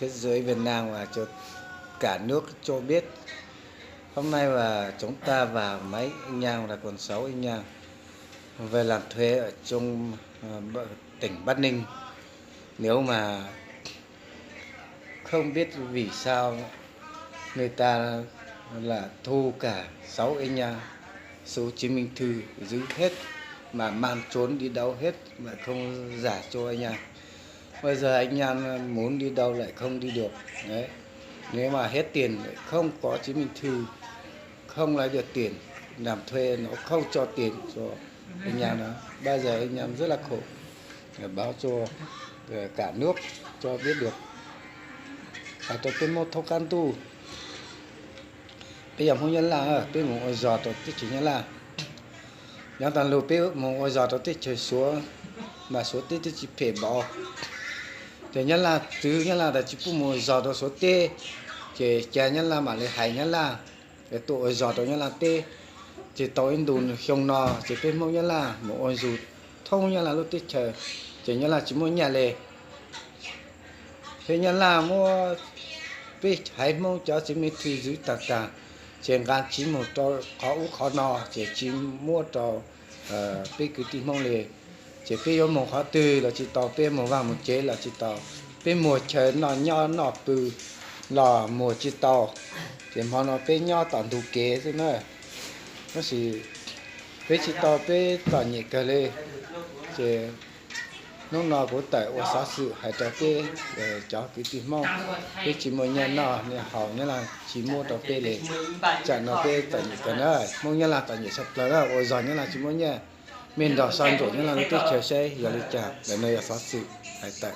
Thế giới Việt Nam và cho cả nước cho biết. Hôm nay và chúng ta và mấy anh em là còn sáu anh em về làm thuê ở trong, ờ, tỉnh Bắc Ninh. Nếu mà không biết vì sao người ta là thu cả sáu anh em số chứng minh thư giữ hết, mà mang trốn đi đâu hết mà không giả cho anh em. Bây giờ anh em muốn đi đâu lại không đi được. Đấy. Nếu mà hết tiền lại không có chứng minh thư, không lấy được tiền, làm thuê nó không cho tiền cho anh em đó. Bây giờ anh em rất là khổ. Để báo cho, ờ, cả nước cho biết được. Hais rau peb Hmoob thoob qab ntuj. Peb yog Hmoob Nyab Laj, peb mus ua zog rau teb chaws Nyab Laj. Nyob tas lug peb mus ua zog rau teb chaws Suav, mas Suav teb twb tsis phem npaum. Ces Nyab Laj txwv Nyab Laj tas tsis pub mus ua zog rau Suav teb, ces cas Nyab Laj mam li hais Nyab Laj es tuaj ua zog rau Nyab Laj teb. Ces tau ib ntu xyoo no ces peb Hmoob Nyab Laj mus ua zog thoob Nyab Laj lub teb chaws, ces Nyab Laj tsis muaj nyiaj li. Thiab Nyab Laj muab peb haiv Hmoob cov chứng minh thư giữ tag tag, ces nqa tsis mus rau qhov ub qhov no, ces tsis muab rau peb kwv tij Hmoob li. Ces peb yuav mus qhov twg los tsis tau, peb mus vaj mus tsev los tsis tau, peb muag chaw noj nyob noj pw los muag tsis tau. Ces hmo no peb nyob tom ntug kev xwb na. Tab sis peb tsis tau, peb txom nyem kawg li. Ces hnub no kuv tawm ua xov xwm hais rau peb cov kwv tij Hmoob, peb tsis muaj nyiaj noj nyiaj haus, Nyab Laj tsis muab rau peb li. Tsam no peb txom nyem kawg na, Hmoob Nyab Laj txom nyem tshaj plaws na, ua zog Nyab Laj tsis muab nyiaj. Mej nrog soj ntsuam Nyab Laj lub teb chaws saib yog li cas, ntawm no yog xov xwm hais tawm.